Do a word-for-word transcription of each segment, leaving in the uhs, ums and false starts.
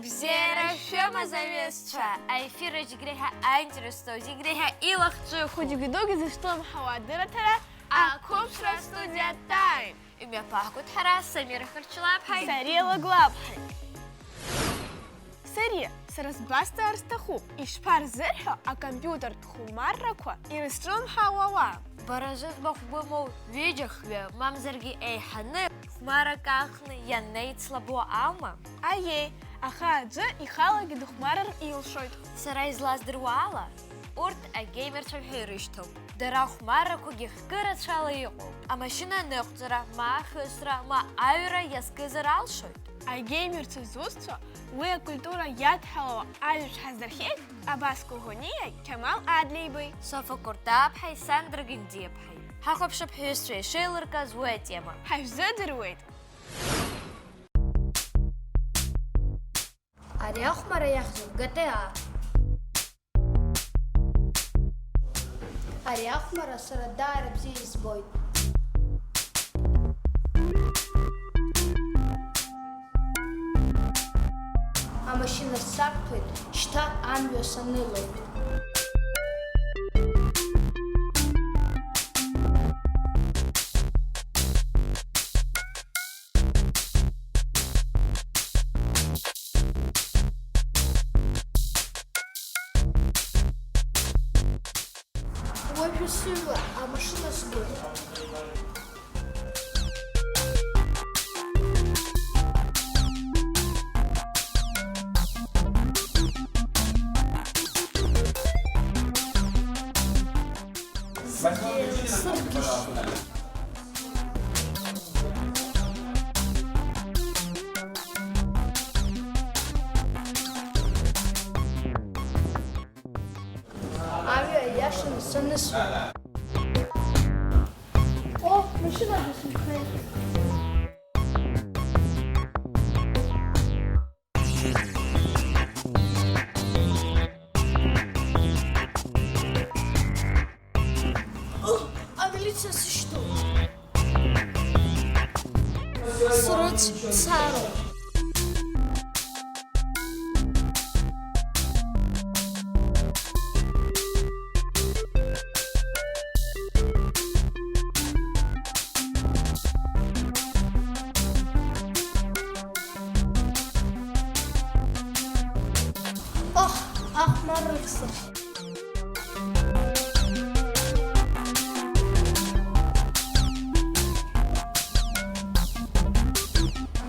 Бзиара шәымаз, аҩызцәа! Аефир зегь реиҳа аинтересу, зегь реиҳа илахҿыху, хәыҷгьы дугьы зышәҭылымҳауа адырраҭара, ақәыԥшра студиа Time! Имҩаԥаҳгоит ҳара Самира Хырчлаԥҳаи Сариа Лагәлаԥҳаи. Сариа, сара сбазҵаар сҭахуп, ишԥарзырҳәо акомпиутертә хәмаррақәа ирызҿлымҳауа ауаа? Бара зыӡбахә бымоу ҩыџьа-хҩы, мамзаргьы еиҳаны хәмаррак аахны ианеицлабуа аума? Аиеи, аха аӡәы ихалагьы дыхәмарыр илшоит. Сара излаздыруа ала, урҭ агеймерцәа ҳәа ирышьҭоуп. Дара ахәмаррақәагьы хкы рацәала иҟоуп. Амашьына аныҟәҵара, ма ахысра, ма аҩра иазкызар алшоит. Агеймерцәа зусҭцәа уи акультура иадҳәалоу ажәабжь ҳаздырхиеит Абас Кәыӷәаниа, Қьамал Адлеибеи, Софа Куртаԥҳаи Сандра Гандиаԥҳаи. Ҳахәаԥшып ҳҩызцәа ишеилыркааз уи атема. Ҳажәзыӡырҩуеит! Ари ахәмара иахьӡуп Г Т А. Ари ахәмара сара даара бзиа избоит. Амашьына сақәҭәоит, шьҭа амҩа санылоит. Уажәы сыҩуа амашьына сгоит. Саргьы сыргьежьуеит. Амҩа иашаны санысуа. О, машьынагьы сынхеит. О, амилициа сышьҭоуп. Срыцәцароуп. Ох, ахәмаррахь сыхь.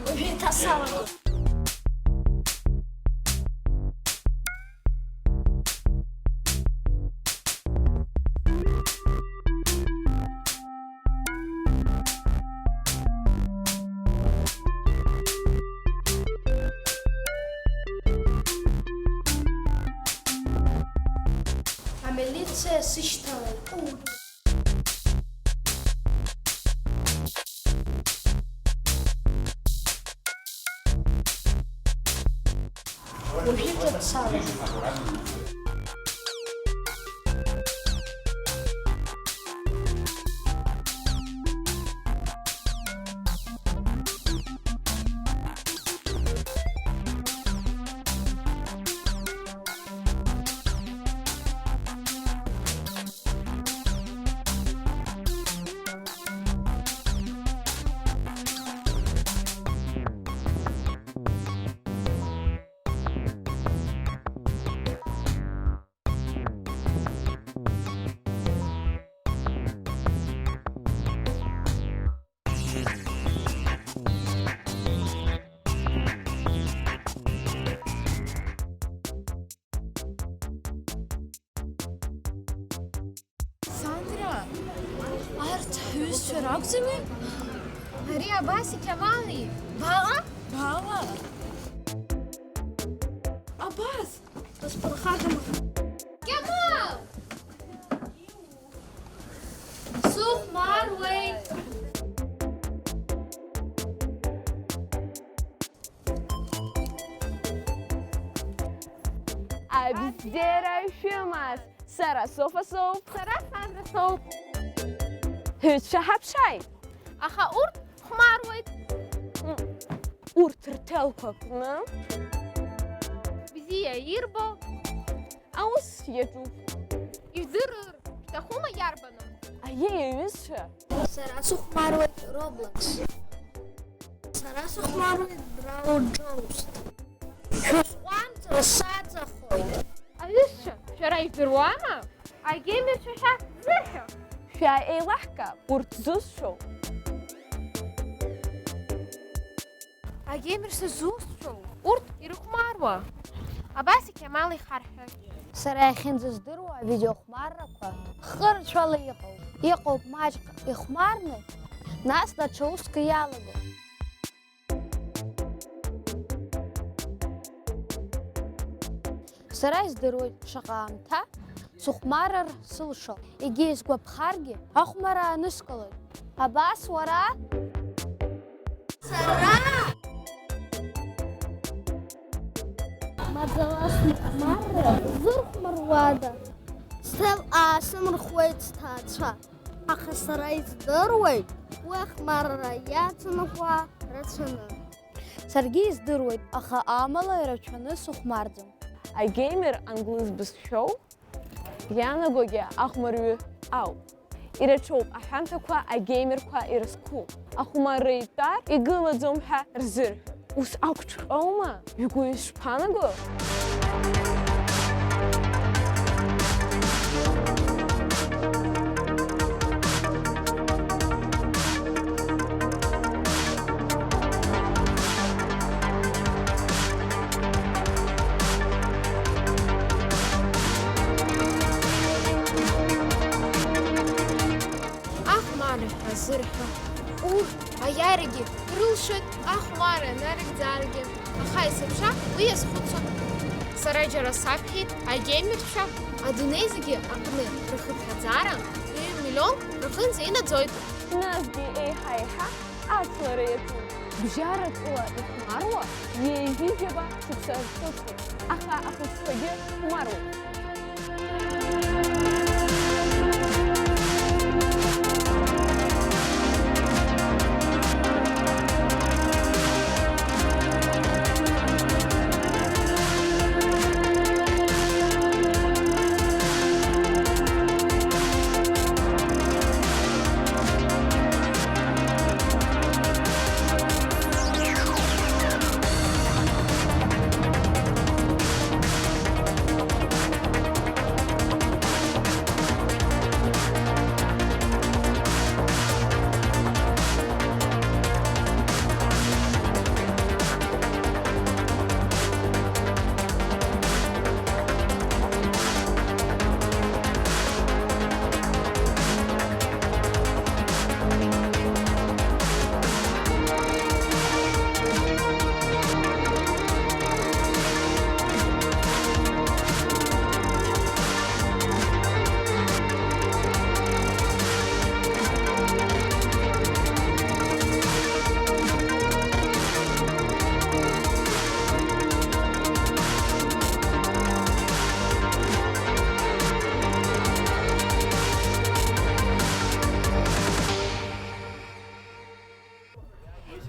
Уажәы еиҭа салагоит. Амилициа сышьҭалеит. Уажәы ҿыц салоуп. Сандра, арҭ ҳҩызцәа ракәӡами? Ари Абаси Қьамали. Бала? Бала. Абас, дысԥырхагама? Қьамал! Сыхәмаруеит! Абзиара шәымаз! Сара Софа соуп. Сара Сандра соуп. Ҳҩызцәа ҳаԥшааит. Аха урҭ хәмаруеит. Урҭ рҭелқәа кны. Бзиа ирбо аус иаҿуп. Ижәдырыр шәҭахума иарбану? Аиеи, аҩызцәа! Сара сыхәмаруеит Roblox. Сара сыхәмаруеит Brawl Joust. Шәысҟәамҵыр саҵахоит. Аҩызцәа, шәара ижәдыруама? Агеймерцәа ҳәа зырҳәо. Шәааилаҳкаап урҭ зусҭцәоу. Агеймерцәа зусҭцәоу урҭ ирыхәмаруа. Абас иқьамал ихарҳәоит. Сара иахьынӡаздыруа авидеохәмаррақәа хырцәала иҟоуп. Иҟоуп маҷк ихәмарны, нас даҽа уск иалаго. Сара издыруеит шаҟа аамҭа сыхәмарыр сылшо, егьа исгәаԥхаргьы ахәмарра аныскылоит. Абас уара? Сара? Маӡала сыхәмарра зырхәмаруада? Сҭел аасымырхуеит сҭаацәа. Аха сара издыруеит, уи ахәмарра иаҵанакуа рацәаны. Саргьы издыруеит, аха амала ирацәаны сыхәмарӡом. Агеймер англыз бызшәоу иаанагогьы ахәмарҩы ауп. Ирацәоуп аҳәамҭақәа агеймерқәа ирызку. Ахәмарра итәар, игылаӡом ҳәа рзырҳәоит. Ус акәҵәҟьоума? Шәгәы ишԥаанаго? Ахәмарра ҳәа зырҳәо урҭ аиааирагьы ирылшоит, ахәмарра нарыгӡарагьы, аха есымша уи иазхәыцуан. Сара џьара саԥхьеит, агеймерцәа адунеи зегьы аҟны рхыԥхьаӡара ҩ-миллионк рҟынӡа инаӡоит. Насгьы еиҳа-еиҳа ацлара иаҿуп. Бжьаратәыла ихәмаруа ҩажәи жәаба шықәса рхыҵуеит, аха ахәыҷқәагьы хәмаруеит.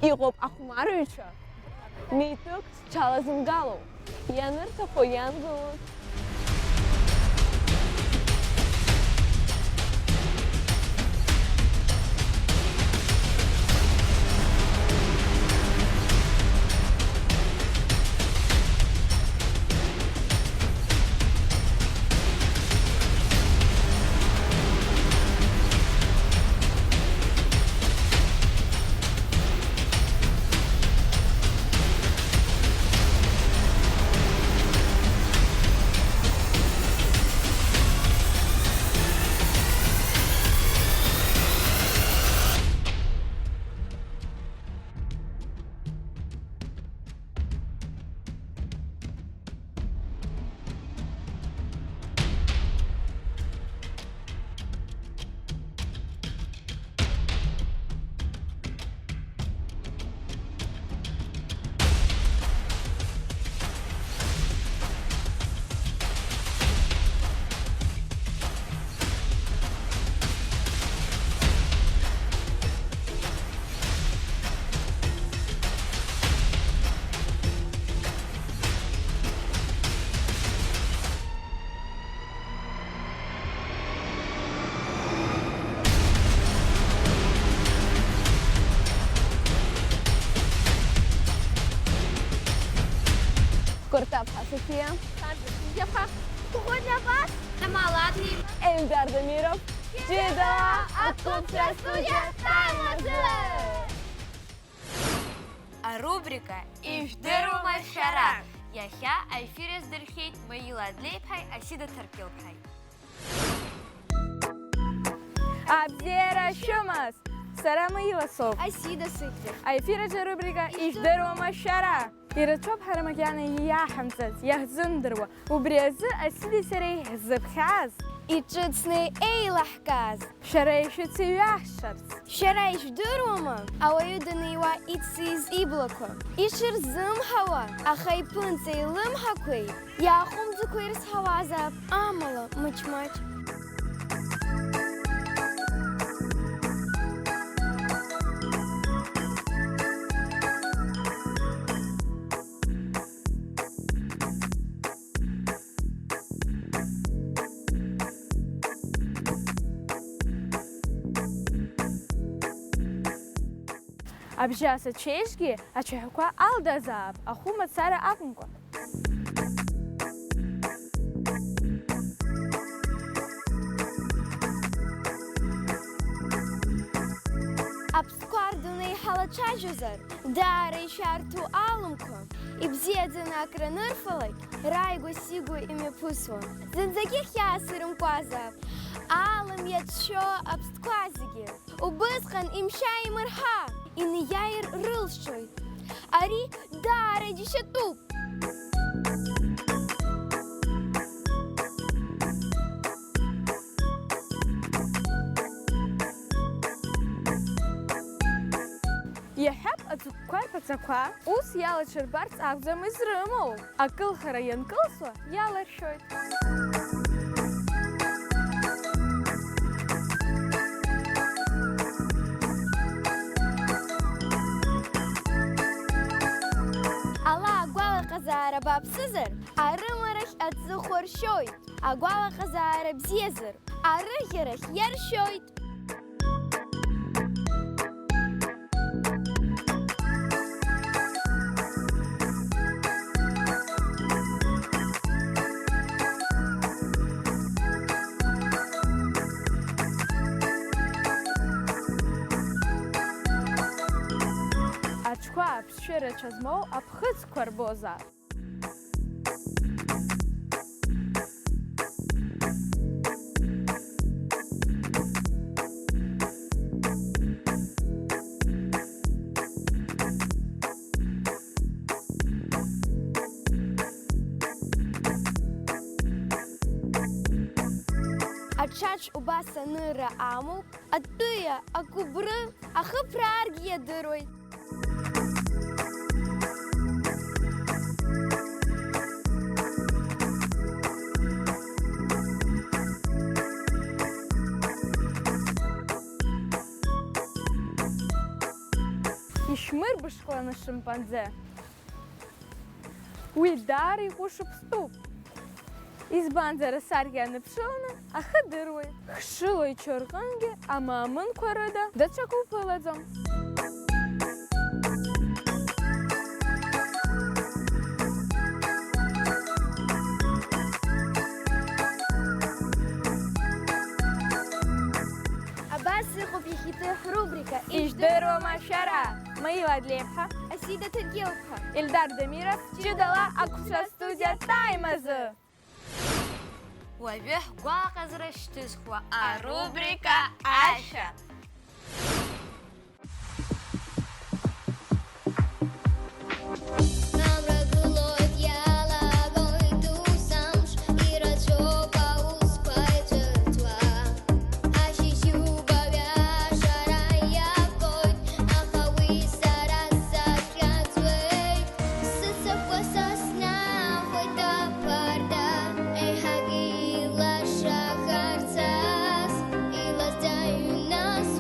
Иҟоуп ахәмарыҩцәа, митәык зҽалазымгало, ианырҭаху иангылоит. Гәырҭаԥҳа Софиа. Саргьы Сингьаԥҳа. Кәыӷәӷәа Лиабас. Амал Адлиба. Ельдар Дамиров. Ҷыдала ақәыԥшра астудиа Time азы! Арубрика Ижәдыруама шәара? Иахьа аефир иаздырхьеит Маила Адлеиԥҳаи Асида Ҭаркьылԥҳаи. Абзиара шәымаз! Сара Маила соуп. Асида сыхьӡуп. Аефир аҿы арубрика Ижәдыруама шәара? Ирацәоуп ҳара макьана иаҳамҵац, иаҳзымдыруа. Убри азы Асидеи сареи ҳзыԥхьаз, иҿыцны еилаҳкааз, шәара ишәыцеиҩаҳшарц. Шәара ижәдыруама, ауаҩы даниуа ицыз иблақәа, ишырзымҳауа, аха иԥынҵа илымҳақәеи иааҟәымҵӡакәа ирызҳауазаап, амала, маҷ-маҷ. Абжьас ачеиџьгьы ацәаҳәақәа алдазаап, ахәы мацара акәымкәа. Аԥстәқәа рдунеи ҳалацәажәозар, даара ишәарҭоу алымқәа, ибзиаӡаны акранырфалак, рааигәа-сигәа имҩаԥысуа, зынӡагьы хьаас ирымкуазаап, алым иацәшәо аԥстәқәа зегьы. Убысҟан имшьа имырҳа, инеиааир рылшоит. Ари даара иџьашьатәуп. Иаҳҳәап, аҵыхәтәқәа рԥацақәа ус иалаҽырбарц акәӡам изрымоу, акылхара ианкылсуа иаларшәоит. Ала агәалаҟазаара бааԥсызар, арымарахь аҵыхәа ршьоит, агәалаҟазаара бзиазар, арыӷьарахь иаршьоит. Аҽқәа аԥсшәа рацәа змоу аԥхыӡқәа рбозаап. Аҽаҽ убас анырра амоуп, атәыҩа, акәыбры, ахыԥрааргьы иадыруеит. Ишьмырбышхланы шимпанзе. Уи даара иҟәышуп стәуп. Избанзар, асаркьа аныԥшыланы ахы дыруеит. Хшыло ичо рҟынгьы амаамынқәа рыда даҽакы уԥылаӡом. Абас иҟоуп иахьатәи ҳрубрика Ижәдыруама шәара? Маила Адлеиԥҳа, Асида Ҭаркьылԥҳа, Ельдар Дамиров, ҷыдала ақәцәа студиа Time азы. Уажәы ҳгәаҟазара шьҭызхуа арубрика Ашәа. Амра гылоит, иалагоит ус амш, ирацәоуп аусқәа иҵәырҵуа. Ашьыжьуба ҩашара иабоит, аха уи сара сахьаӡуеит. Сыцақәа са снахоит аԥарда, еиҳагьы илашахарц ас, илазҵааҩ нас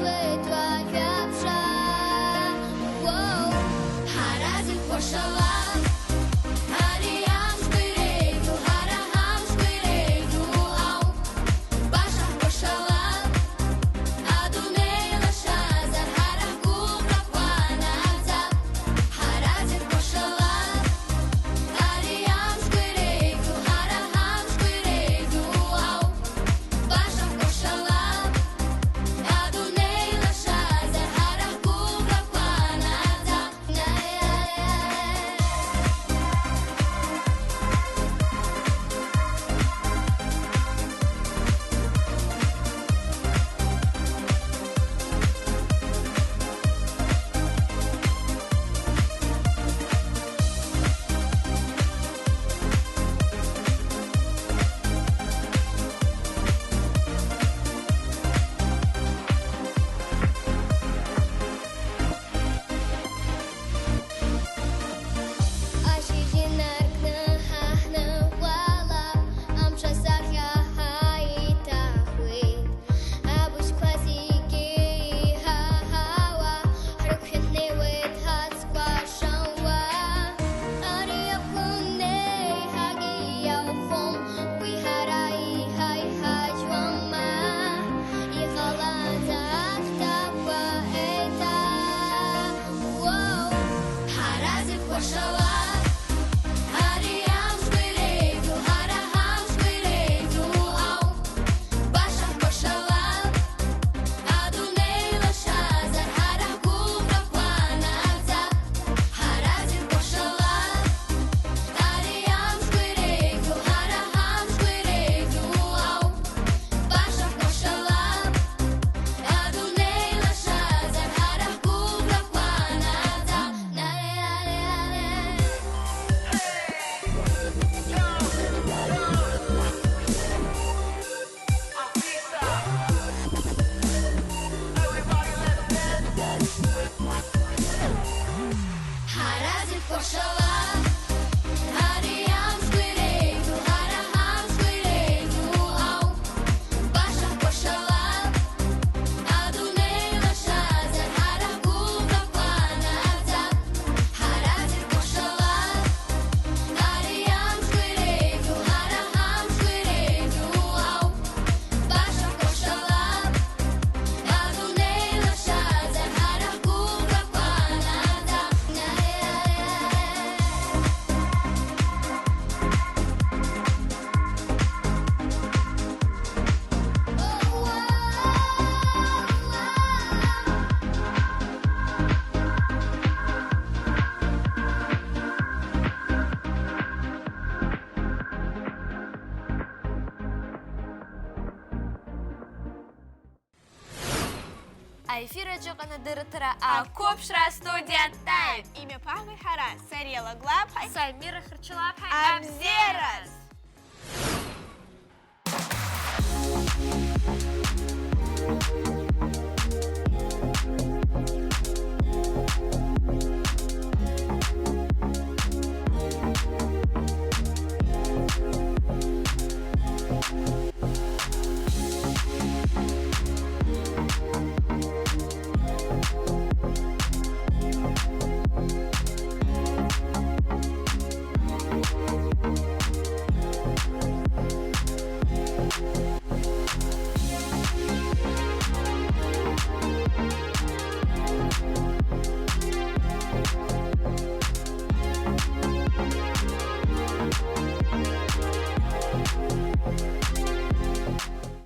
Аефир аҿы ҟанаҵоит адырраҭара ақәыԥшра астудиа Time. Имҩаԥаҳгоит ҳара, Сариа Лагәлаԥҳаи Самира Хырчалаԥҳаи. Абзиараз!